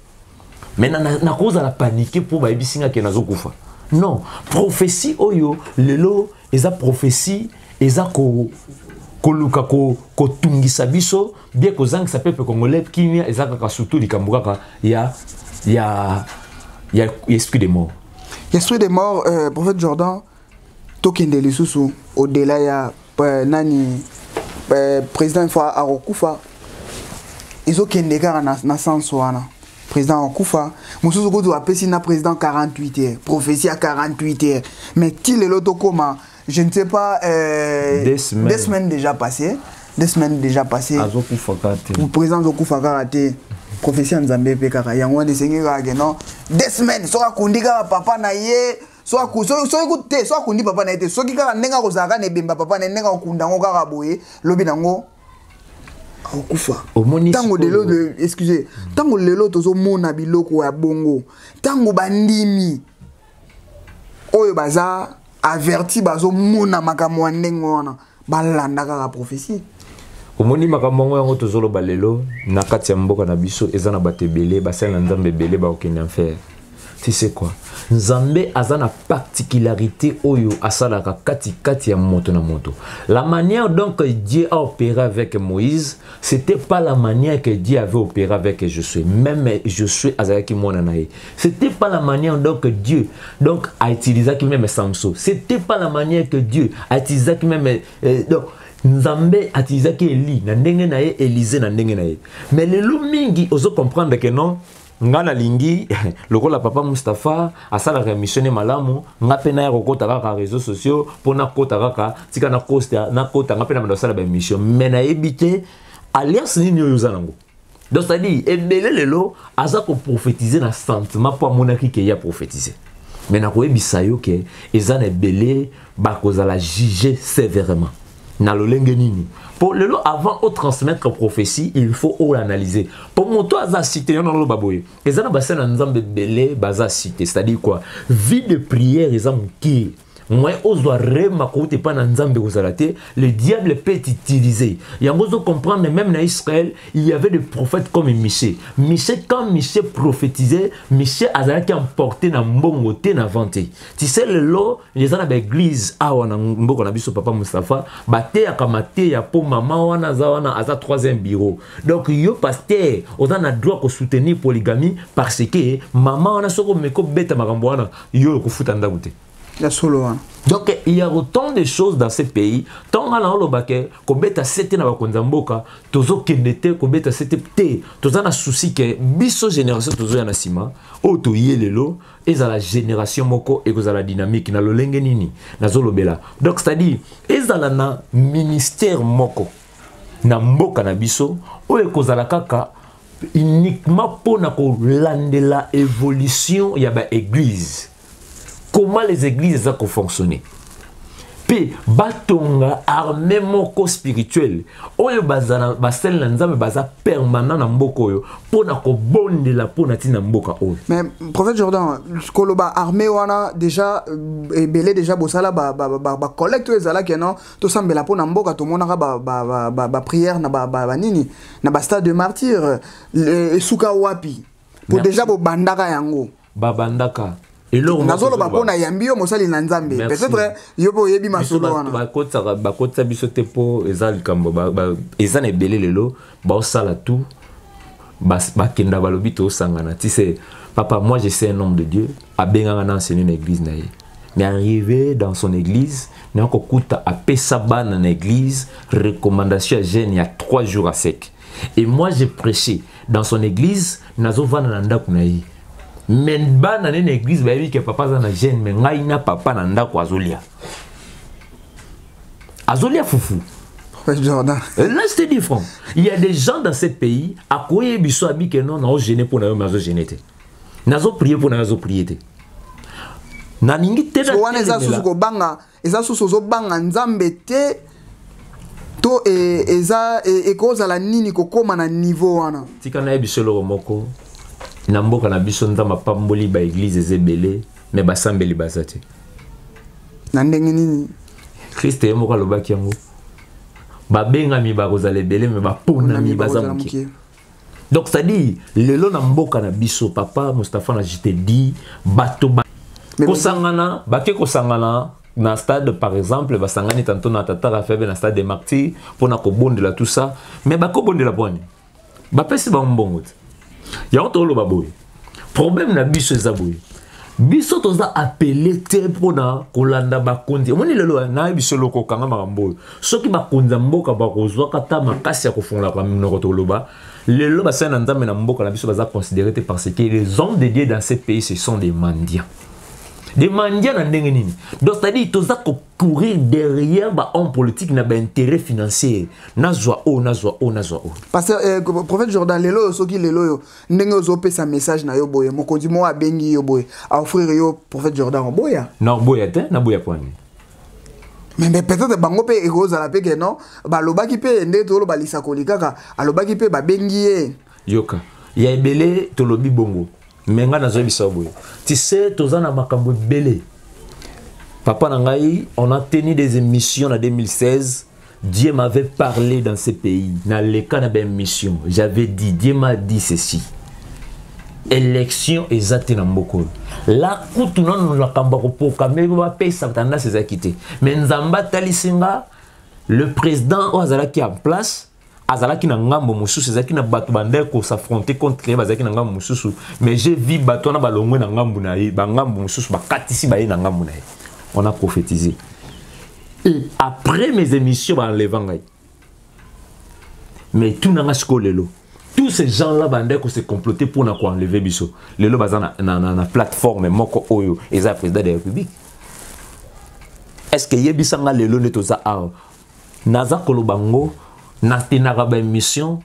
Mais nakozala paniqué mpo bayebisi nga ke nazokufa? Non. Prophétie oyo lelo eza prophétie eza koluka kotungisa biso bien, kozangisa peuple congolais kimia. Eza kaka surtout likambo kaka ya esprit de mort. Esprit de mort. Prophète Jordan, tokende lisusu au-delà ya nani, président fois akokufa. Ezokende kaka na sens wana, président akufa. Mosusu kutu apesi na président 48 heures, prophétie ya 48 heures. Mais ti lelo tokóma, je ne sais pas, Deux semaines. 2 semaines déjà passées, 2 semaines déjà passées. Azokufa kaka te. Président azokufa kaka te. Prophétie ya Nzambe mpe kaka yango wana. Esengi kaka ke non, 2 semaines, soki akundi kaka papa na ye, soki te, soki akundi papa na ye te, soki kaka ndenge akozala kaka na ebemba papa na ye, ndenge akokunda yango kaka boye, lobi nango akokufa. Omoni? Ntango Sikoyo- lelo, excuse, ntango lelo tozomona biloko ya bongo, ntango bandimi oyo baza averti bazomona makambo ya ndenge wana, balanda kaka prophétie. Omoni makambo yango tozoloba lelo na kati ya mboka na biso, eza na bato ebele, basali na Nzambe ebele bakokende enfer. Tu sais quoi? Nzambe aza na particularité oyo asalaka katikati ya moto na moto. La manière donc Dieu a opéré avec Moïse, c'était pas la manière que Dieu avait opéré avec Josué, même Josué azalaki mwana na ye. C'était pas la manière donc Dieu donc a utilisaki même Samson. C'était pas la manière que Dieu a utilisaki même donc Nzambe atilisaki Eli na ndenge na ye, Élysée na ndenge na ye. Mais lelo mingi ozo comprendre que non, nga nalingi lokola papa Mustapha asalaka émission ne malamu, nga mpe naya kokota kaka réseaux sociaux mpo nakota kaka, tika nakota, nakota nga mpe na banda kosala baémission. Mais nayebi te alliance nini oyo oza nango. Donc c'est à dire ebele lelo aza koprophétise na sentiment mpo amonaki ke ye aprophétise. Mais nakoyebisa yo ke eza na ebele bakozala juge sévèrement. Na lolenge nini? Mpo lelo, avant otransmettre prophétie, il faut oanalyser, mpo moto aza cité yo. Naloba boye, eza na basali na Nzambe ebele baza cité. C'est-à-dire quoi? Vie de prière eza moke, moyen ozwa rema kouta epai na Nzambe kozala te. Le diable peut utiliser yango. Ozocomprendre? Même na Israël, il y avait des prophètes comme Michée. Michée, quand Michée prophétisait, Michée azalaki emporté na mbongo te, na vente. Tu sais, lelo eza na baéglise awa na mboka na biso, papa Mustapha, bateyaka mateya mpo mama wana aza wana, aza troisième bureau. Donc yo pasteur oza na droit kosoutenir polygamie, parce que mama wana, soki omeki obeta makambo wana, yo okofuta ndako te. Ya solo wana. Donc il y a autant de choses dans ce pays. Ntongo na olobake kobeta sete na bakonzi ya mboka, tozokende te kobeta sete te. Toza na souci ke biso génération tozoya na nsima oyo toye lelo ezala génération moko ekozala dynamique. Na lolenge nini nazolobela? Donc c'est-à-dire ezala na ministère moko na mboka na biso oyo ekozala kaka uniquement mpona kolandela évolution ya baéglise. Comment les églises eza kofonctionner mpe batonga armée moko spirituelle oyo bazala basali na Nzambe baza permanent na mboka oyo mpo na kobondela mpo na ntina mboka oyo. Mais prophète Jordan, koloba armée wana déjà ebele déjà bosala bacollecte oyo ezalaki non tosambela mpo na mboka, tomonaka baprière na banini na bastade de martyr, esuka wapi? Po déjà bobandaka yango. Babandaka eloko. Nazoloba mpo na yambi yo mosali na Nzambe, peut-être yo mpe oyebi masolo wana. Bakotaka, bakotisa biso te mpo eza likambo eza na ebele. Lelo baosala tout, bakenda, balobi tosangana ti se papa. Moi, je sais un homme de Dieu abengaka na enseigner na église na ye, mais arrivé dans son église, na kokuta apesa bana na église recommandation ya jeûne ya 3 jours à sec. Et moi, j'ai prêché dans son église, nazovanda na ndako na ye, mais bana ne na église bayebi ke papa aza na jeûne, mais ngai na papa na ndako azolia, azolia fufu. Jordan. Là, je te dis franc, il y a des gens dans ce pays akoyebi biso abi ke non, naogêner mpo na yo, mais azogêner te, nazoprier mpo na yo, azoprier te, nalingi te. Wana eza susu kobanga, eza susu ozobanga Nzambe te to eza ekozala nini kokóma na niveau wana? Tika nayebi biso eloko moko na mboka na biso. Nzambe apamboli, baéglise eza ebele, mais basambeli baza te. Na ndenge nini? Kriste ye moko alobaki yango: babengami bakozala ebele, mais baponami baza moke. Donc, c'est-à-dire, lelo na mboka na biso, papa Mustapha, na je te dis, bato ba kosangana, bake kosangana na stade par exemple, basangani tantôt na tata Raphaël na stade des Martyrs mpona kobondela, tout ça, mais bakobondela pwani bapesi bango mbongo te. Yango toloba boye, problème na biso eza boye: biso toza appelé te mpona kolanda bakonzi. Omoni lelo, nayebi biso eloko, okanga makambo oyo, soki bakonzi ya mboka bakozwaka ta makasi ya kofungolaka minoko, toloba lelo basali na Nzambe na mboka na biso baza considéré te, parce que les hommes de Dieu dans ce pays, ce sont des mendiants. Des mendiants na ndenge nini? Donc, c'est-à-dire, toza kocourir derrière bahomme politique na baintérêt financier, nazwa oyo, nazwa oyo, nazwa oyo. Parce que prophète Jordan, lelo oyo, soki lelo oyo ndenge ozopesa message na yo boye, mokonzi moko abengi yo boye, aoffrir yo prophète Jordan, oboya? Na oboya te, naboya pwani? Mais peut-être bango mpe ekozala mpe ke non, balobaki mpe ndenge toloba lisakoli kaka, alobaki mpe babengi ye. Yoka, ya ebele tolobi bongo, mais ngai nazoyebisa boye, tu sais, toza na makambo ebele. Papa na ngai, on a tenu des émissions en 2016. Dieu m'avait parlé dans ce pays. Dans le cas de émission, j'avais dit: Dieu m'a dit ceci, élection eza te na mboka oyo. La kutu nano makambo ya koproclamer bapesa tendance ezalaki te, mais Nzambe atalisi nga le président oyo azalaki en place azalaki na ngambo mosusu, ezalaki na bato bandeki kos'affronter contre ye, bazalaki na ngambo mosusu, mais j'ai vu bato wana balongwe na ngambo na ye, bangambo mosusu bakatisi baye na ngambo na ye. On a prophétisé et après mes émissions, baenleva ngai. Mais tout nanga sikoyo lelo, tous ces gens-là bandeki kose comploter mpona koenlever biso, lelo baza na plateforme moko oyo eza ya président de la République. Est ce que yebisanga lelo nde toza awa, naza koloba ngo, natenaka baémission,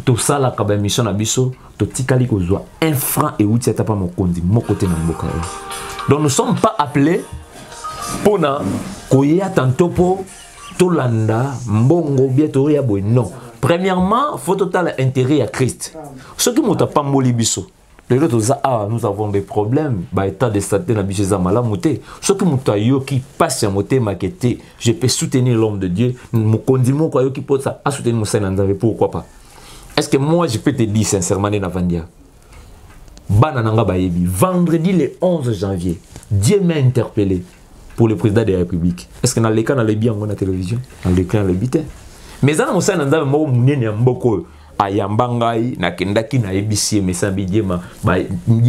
tosalaka baémission na biso, totikali kozwa un franc euti ata mpa mokonzi moko te na mboka oyo. Donc nous sommes pas appelés mpona koya tantôt mpo tolanda mbongo bien toya boye, non. Premièrement, faut totala intérêt ya Christ. Soki moto apamboli biso lelo, toza awa, nous avons des problèmes, baétat de santé na biso eza malamu te. Soki moto ayoki mpasi ya motema ke te, je peux soutenir l'homme de Dieu, mokonzi moko ayoki mposa asoutenir mosali na Nzambe, pourquoi pas? Est ce que moi, je peux te dire sincèrement, nde navandi awa, bana na nga bayebi, vendredi le 11 janvier, Dieu m'a interpellé pour le président de la République. Est ce que naleka nalebi yango na télévision? Naleka nalebi te, mais eza na mosali na Nzambe moko monene ya mboka oyo ayamba ngai, nakendaki, nayebisi ye mesambi, Dieu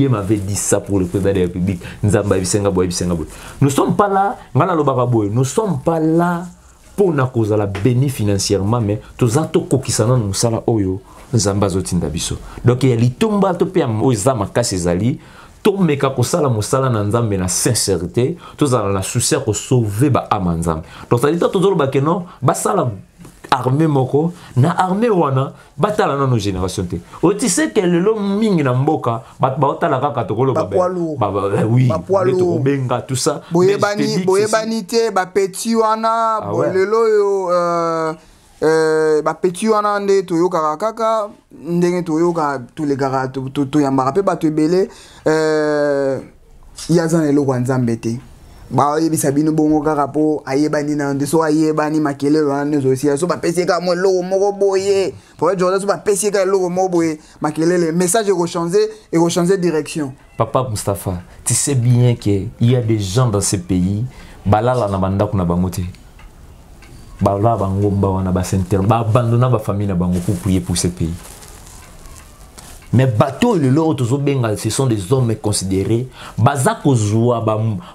m'avait dit ça pour le président de la République, Nzambe ayebisi nga boye, ayebisi nga boye. Nous sommes pas là, ngai nalobaka boye, nous sommes pas là mpona kozala béni financièrement, mais toza tokokisa nano mosala oyo Nzambe azotinda biso. Donc ya litomba to mpe oyo eza makasi ezali tomeka kosala mosala na Nzambe na sincérité, tozala na souci ya kosauver baâme ya Nzambe. Donc c'est-à-dire tozoloba ke non, basala armée moko na armée wana batala nano génération te. Otise ke lelo mingi na mboka bato baotala kaka tokoloba oui, tokobenga tout ça. Boyebani boyebani te bapeti wana. Ah ouais. Lelo oyo bapeti wana nde toyokaka kaka ndenge toyoka, tolekaka, toyambaka mpe bato ebele. Ye aza na eloko ya Nzambe te. Bayebisa bino bongo kaka mpo ayebani na nde. So ayebani, makelele wana nde ezosila. So bapesi ye kaka mwa eloko moko boye, prophète Jordan, so bapesi ye kaka eloko moko boye, makelele, message ekochange, ekochange direction. Papa Mustapha, tu sais bien que il y a des gens dans ce pays balala na bandako na bango te, balala bangomba wana, basinter baabandonna bafamille na bango pour prier pour ce pays. Mais bato oyo lelo oyo tozobenga, ce sont des hommes considérés, baza kozwa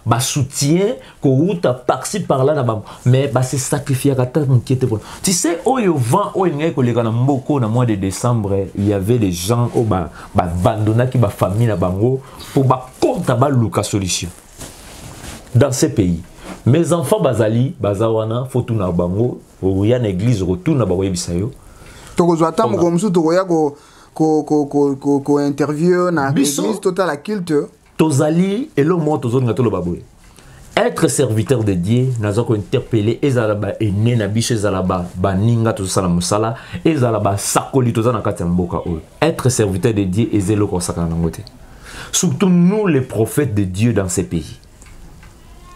basoutien kowuta par-ci par-là na ba, mais base sacrifiaka ata moke te. Mpona tu sais oyo vent oyo elingaki koleka na mboka na mois de décembre, il y avait des gens oyo babandonaki bafamille na bango mpo bakota baluka solution dans ce pays. Mes enfants bazali, baza wana, faut tuna bango. Oya na église, okotuna, bakoyebisa yo. Tokozwa ata mokolo mosusu, tokoya ko interview na église, totala culte. Tozali eloko moko tozolinga toloba boye: être serviteur de Dieu, naza kointerpeller ezala baene na biso, ezala baninga tozosala mosala, ezala basakoli toza na kati ya mboka oyo. Être serviteur de Dieu eza eloko kosakana nango te, surtout nous les prophètes de Dieu dans ces pays.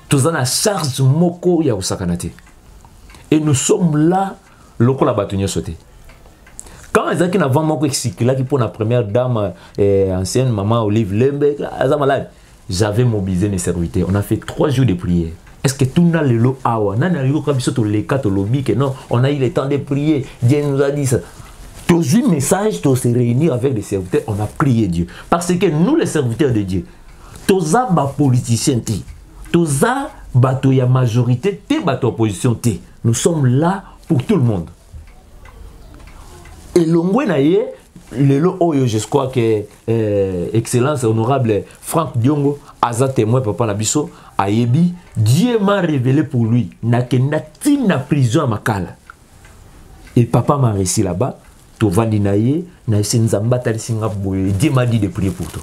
Toza na charge moko ya kosakana te et nous sommes là lokola bato nyonso te. Quand ezalaki na vent moko esikilaki mpo na première dame, ancienne maman Olive Lembe aza malade, j'avais mobilisé mes serviteurs, on a fait 3 jours de prière. Est-ce que tuna lelo awa nani ayoka biso toleka tolobi que non, on a eu le temps de prier, Dieu nous a dit ça? Tozwi message, to se réunir avec les serviteurs, on a prié Dieu, parce que nous les serviteurs de Dieu, toza bapoliticien te, toza bato ya majorité te, bato opposition te, nous sommes là pour tout le monde. Elongwe na ye lelo oyo, je crois que excellence honorable Frank Diongo aza témoin, papa na biso ayebi. Dieu m'a révélé pour lui, nakenda ntina prison ya Makala et papa m'a reçu là-bas. Tovandi na ye, na ese Nzambe atalisi nga boye, Dieu m'a dit de prier pour toi.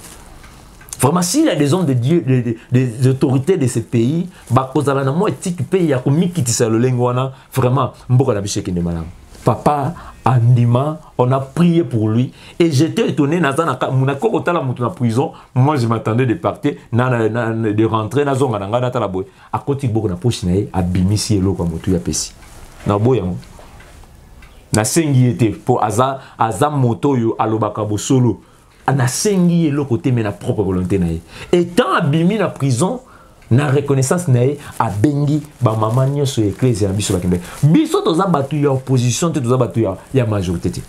Vraiment, s'il y a des hommes de Dieu, des autorités de ce pays, bakozala na mwa etike mpe ya komikitisa lolenge wana, vraiment mboka na biso ekende malamu. Papa andima, on a prié pour lui et j'étais étonné. Naza na nako kotala moto na prison, moi je m'attendais de partir na, de rentrer, nazonga na ngai, natala boye, akoti boko na poche na ye, abimisi eloko ya motu, apesi na boye yango. Nasengi ye te mpo aza moto oyo alobaka bosolo. Nasengi ye eloko te, mais na propre volonté na ye. Étant abimi na prison, na reconnaissance na ye, abengi bamama nyonso ya eklese na biso, bakende. Biso toza bato ya opposition te, toza bato ya majorité te.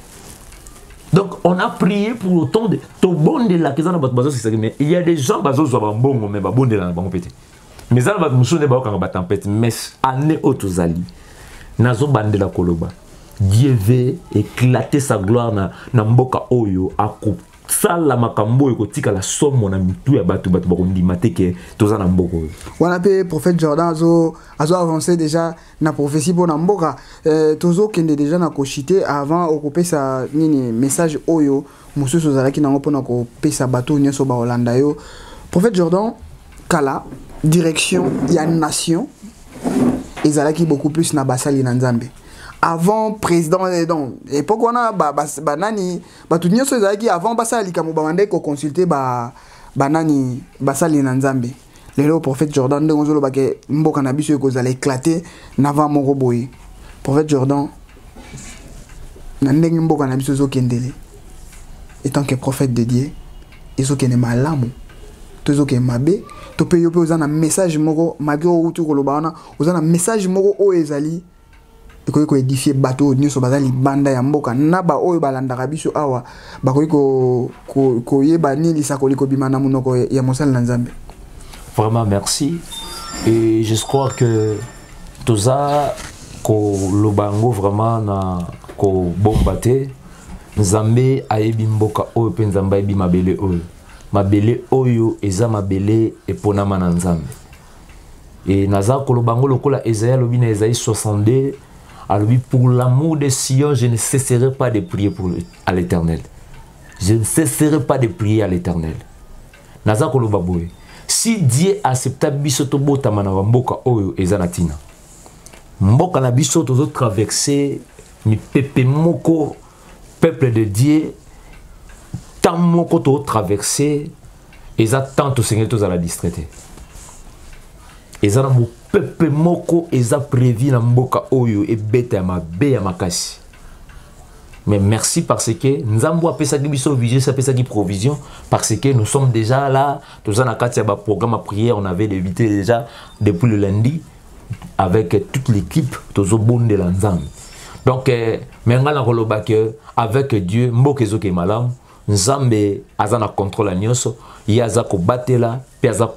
Donc on a prié pour autant de tobondelaka. Eza na bato bazosisaki, mais il y a des gens bazozwa bambongo, mais babondela na bango mpe te. Mais eza na bato mosusu nde baokanga batempête. Mais année oyo tozali, nazobandela koloba, Dieu veut éclater sa gloire na mboka oyo. Akosala makambo oyo ekotikala somo na mitu ya bato. Bato bakondima te ke toza na mboka oyo. Wana mpe prophète Jordan azo avancer déjà na prophétie mpo na mboka. Tozokende déjà na koshite. Avant okopesa nini message oyo mosusu ozalaki nango mpona kopesa bato nyonso baolanda yo, prophète Jordan? Kala direction ya nation ezalaki beaucoup plus na basali na Nzambe. Avant président, donc époque wana banani, bato nyonso ezalaki, avant basala likambo, babandaki koconsulte banani, basali na Nzambe. Lelo, prophète Jordan, ndenge ozolobaka mboka na biso ekozala éclaté na vent moko boye, prophète Jordan, na ndenge mboka na biso ezokendele, étant que prophète de Dieu, ezokende malamu to ezokende mabe? To mpe yo mpe oza na message moko, malgré outi koloba wana, oza na message moko oyo ezali ekoki koédifier bato oyo nyonso baza libanda ya mboka na baoyo balandaka biso awa, bakoki koyeba nini lisakoli kobima na monoko ya mosali na Nzambe? Vraiment merci, et je crois que toza koloba yango vraiment na kobomba te. Nzambe ayebi mboka oyo, mpe Nzambe ayebi mabele oyo. Mabele oyo eza mabele eponama na Nzambe. E naza koloba yango lokola Ezayi alobi na Ezayi 62. Alobi, pour l'amour de Sion, je ne cesserai pas de prier pour à l'Éternel. Je ne cesserai pas de prier à l'Éternel. Naza koloba boye. Si Dieu accepta biso tobotama na mboka oyo eza na tina. Mboka na biso tozo traverser mipepe moko, peuple de Dieu, temps moko tozo traverser eza temps tosengeli tozala distrait te. Eza na mopepe moko eza prévu na mboka oyo ebeta ya mabe ya makasi. Mais merci parce que Nzambo apesaki biso vision, apesaki provision, parce que nous sommes déjà là, toza na kati ya ba programme à prière, on avait débuté déjà depuis le lundi avec toute l'équipe, tozo bondela Nzambe. Donc mais nga na koloba que avec Dieu mboka ezoke malamu, Nzambe aza na contrôle ya nyonso, ye aza kobatela pe aza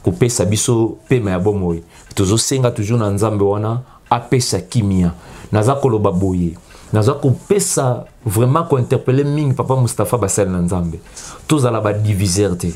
kopesa biso pema ya bomoi. Tozosenga toujours na Nzambe wana apesa kimia. Naza koloba boye, naza kopesa vraiment kointerpeller mingi papa Mustapha basali na Nzambe. Tozala ba diviseur te,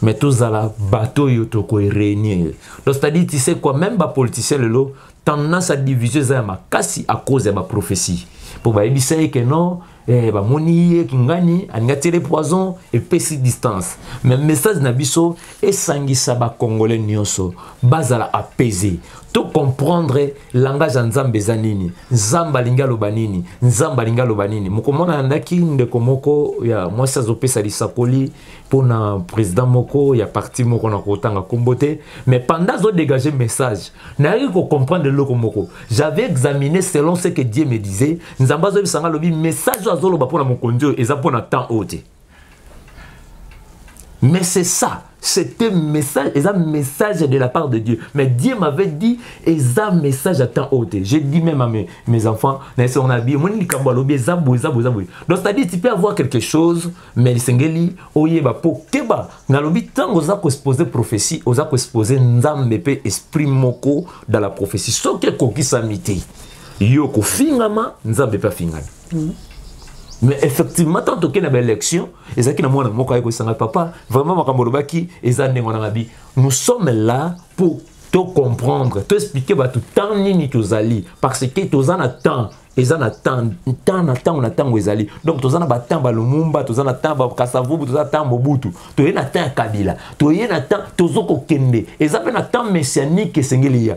mais tozala bato oyo tokoréunir. Donc c'est-à-dire, tu sais quoi, même ba politicien lelo tendance à diviser eza ya makasi à cause ya ba prophétie. Po bayebisa ye ke non, bamoni ye kingani alingi atiele poison epesi distance. Mais message na biso esangisa ba Congolais nyonso bazala apaisé, to comprendre langage ya Nzambe eza nini, Nzambe alingi aloba nini, Nzambe alingi aloba nini. Mokomona andaki ndeko moko ya mwasi azopesa lisakoli mpona président moko ya parti moko na kotanga kombo te, mais pendant azodégage message nayaki kocomprendre eloko moko. J'avais examiné selon ce que Dieu me disait. Nzambe azoyebisanga, alobi message oyo azoloba mpona mokonzi oyo eza mpona temps oyo te. Mais c'est ça, c'était message, c'est un message de la part de Dieu. Mais Dieu m'avait dit, c'est un message à temps haut. J'ai dit même à mes enfants, on a dit, donc c'est-à-dire tu peux avoir quelque chose, mais esengeli, oyeba po keba, nalobi tango oza ko exposer prophétie, oza ko exposer Nzambe pe esprit moko dans la prophétie. Soki ekokisami te, yo kofingama, Nzambe pe afingami. Mais effectivement, tant que na élection, ezalaki na mwana moko aye kosanga papa, vraiment makambo olobaki eza ndenge wana. Ngabi, nous sommes là pour to comprendre, to expliquer bato temps nini tozali, parce que toza na temps, eza na temps, temps na ntango na ntango ezali. Donc toza na batemps ba Lumumba, toza na temps ba Kasavubu, toza na temps Mobutu, toye na temps ya Kabila, toye na temps tozo kokende, eza mpe na temps messianique esengeli ya.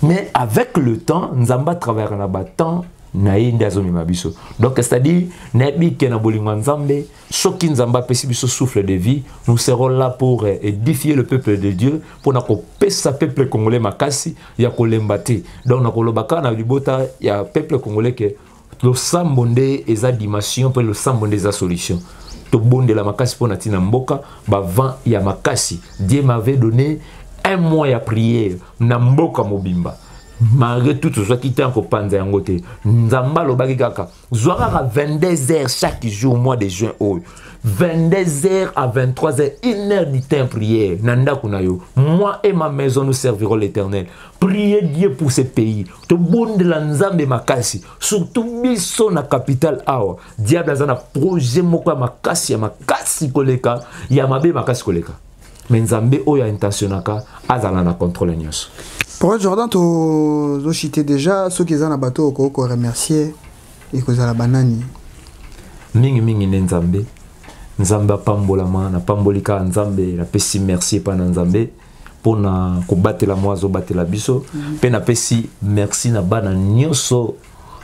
Mais avec le temps, Nzambe atravaillaka na batemps na ye nde azomema biso. Donc c'est-à-dire nayebi ke na bolingo ya Nzambe, soki Nzambe apesi biso souffle de vie, nous serons là pour édifier le peuple de Dieu, mpona kopesa peuple congolais makasi ya kolemba te. Donc nakoloba kaka na libota ya peuple congolais ke losambo nde eza dimension mpe losambo nde eza solution. Tobondela makasi mpona ntina mboka bavent ya makasi. Dieu m'avait donné un mois ya prière na mboka mobimba. Malgré tout, tozwaki te kopanza yango te. Nzambe alobaki kaka zwa kaka 22 heures chaque jour, mois de juin oyo, 22 heures à 23 heures, une heure du temps prière na ndako na yo. Moi et ma maison, nous servirons l'Éternel. Priez Dieu pour ce pays. Tobondela Nzambe makasi, surtout biso na capitale awa. Diable aza na projet moko ya makasi, ya makasi koleka, ya mabe makasi koleka, mais Nzambe oyo aintentionnaka azala na contrôle nyonso. Pour Jordan, tozochite déjà, soki eza na bato okoki koremercier, ekozala banani? Mingimingi nde Nzambe. Nzambe apambolama. Napamboli kaka Nzambe, napesi merci epai na Nzambe mpona kobatela mwa azobatela biso. Mpe napesi merci na bana nyonso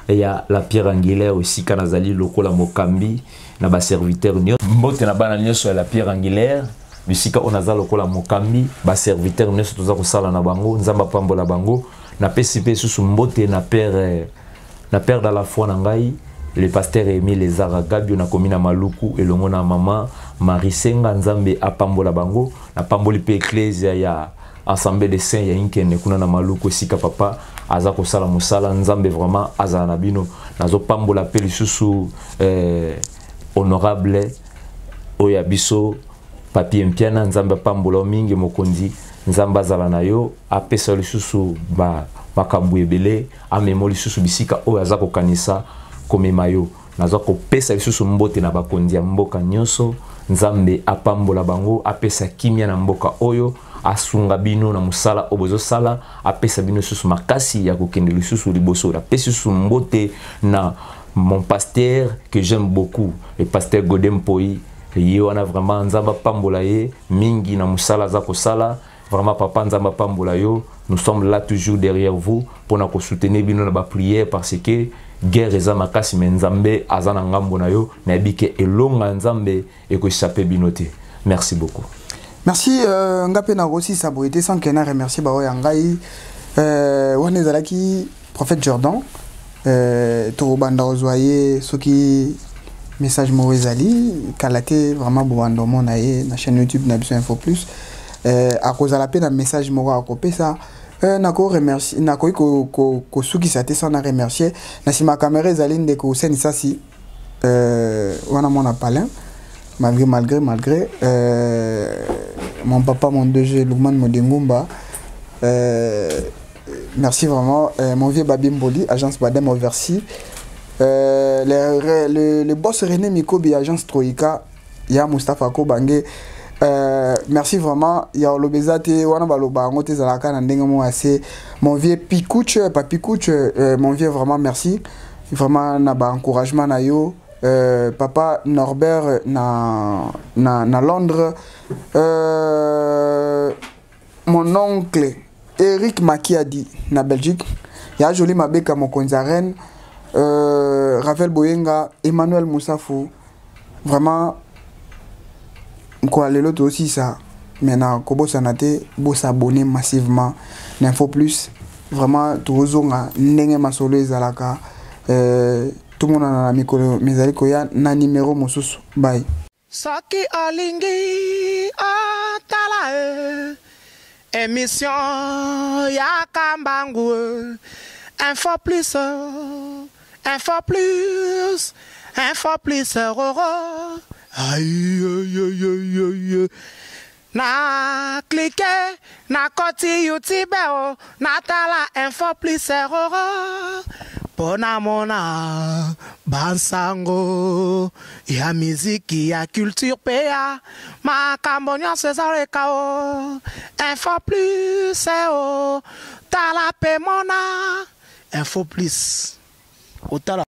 ya La Pierre Angulaire, esika nazali lokola mokambi, na baserviteur nyonso. Mbote na bana nyonso ya La Pierre Angulaire, bisika oyo naza lokola mokambi, baserviteur nyonso toza kosala na bango, Nzambe apambola bango. Napesi mpe susu mbote na père dans la foi na ngai, le pasteur Emile Ezara Gabio, nakomi na Maluku elongo na mama Marie Senga. Nzambe apambola bango. Napamboli mpe ecclesia ya Assemblée des Saints ya Inkene kuna na Maluku, esika papa aza kosala mosala. Nzambe vraiment azala na bino. Nazopambola mpe lisusu honorable oyo ya biso, Papier Mpiana. Nzambe apambola mingi, mokonzi. Nzambe azala na yo, apesa lisusu makambo ebele, amema lisusu bisika oyo aza kokanisa komema yo. Naza kopesa lisusu mbote na bakonzi ya mboka nyonso. Nzambe apambola bango, apesa kimia na mboka oyo. Asunga bino na mosala oyo bozosala, apesa bino lisusu makasi ya kokende lisusu liboso. Napesi lisusu mbote na mon pasteur que j'aime beaucoup, le pasteur Godé Mpoyi. Ye wana vraiment, Nzambe apambola ye mingi na mosala aza kosala. Vraiment, papa, Nzambe apambola yo. Nous sommes là toujours derrière vous mpona kosoutenir bino na baprière, parce que guerre eza makasi, mais Nzambe aza na ngambo na yo. Nayebi ke elonga Nzambe ekoéchappe bino te. Merci beaucoup. Merci. Nga mpe nakosisa boye te sans ke na remercier baoyo ya ngai. Wana ezalaki prophète Jordan. Tokobanda kozwa ye soki message moko ezali kala te. Vraiment, bobanda omona ye na chaîne YouTube na biso Info Plus. Akozala mpe na message moko akopesa. Nako remercier, nakoki kosukisa te sans na remercier na nsima caméra ezali ndeko Seni Sasi. Wana mwana palin, malgré malgré malgré mon papa, mon DG Lukman Modengumba, merci vraiment. Mon vieux Babi Mboli, agence Badem Oversi, le boss René Mikobi, agence Troïka, ya Mustapha Kobange, merci vraiment. Ya olobeza te wana baloba yango te, ezalaka na ndenge moko ase. Mon vieux Pikouch, Papi Kouch, mon vieux, vraiment merci vraiment na baencouragement na yo. Papa Norbert na Londres, mon oncle Eric Makiadi na Belgique, ya Joli Mabeka, mokonzi ya Reine, Ravel Boyenga, Emmanuel Mousafou. Vraiment, kwa lelo tosisa, mais na kobosana te bosabonner massivement na Info Plus. Vraiment, tozonga ndenge masolo ezalaka. Tomonana na mikolo mizali koya na nimero mosusu. Bye. Soki olingi otala e émission ya Kambangu, Info Plus, Info Plus, Info Plus roro. Aïe, aïe, aïe, aïe. Na clique na koti YouTube o, natala Info Plus roro mpo namona bansango ya miziki, ya culture mpe ya makambo nyonso ezaleka o. Info Plus o, tala mpe mona Info Plus otala.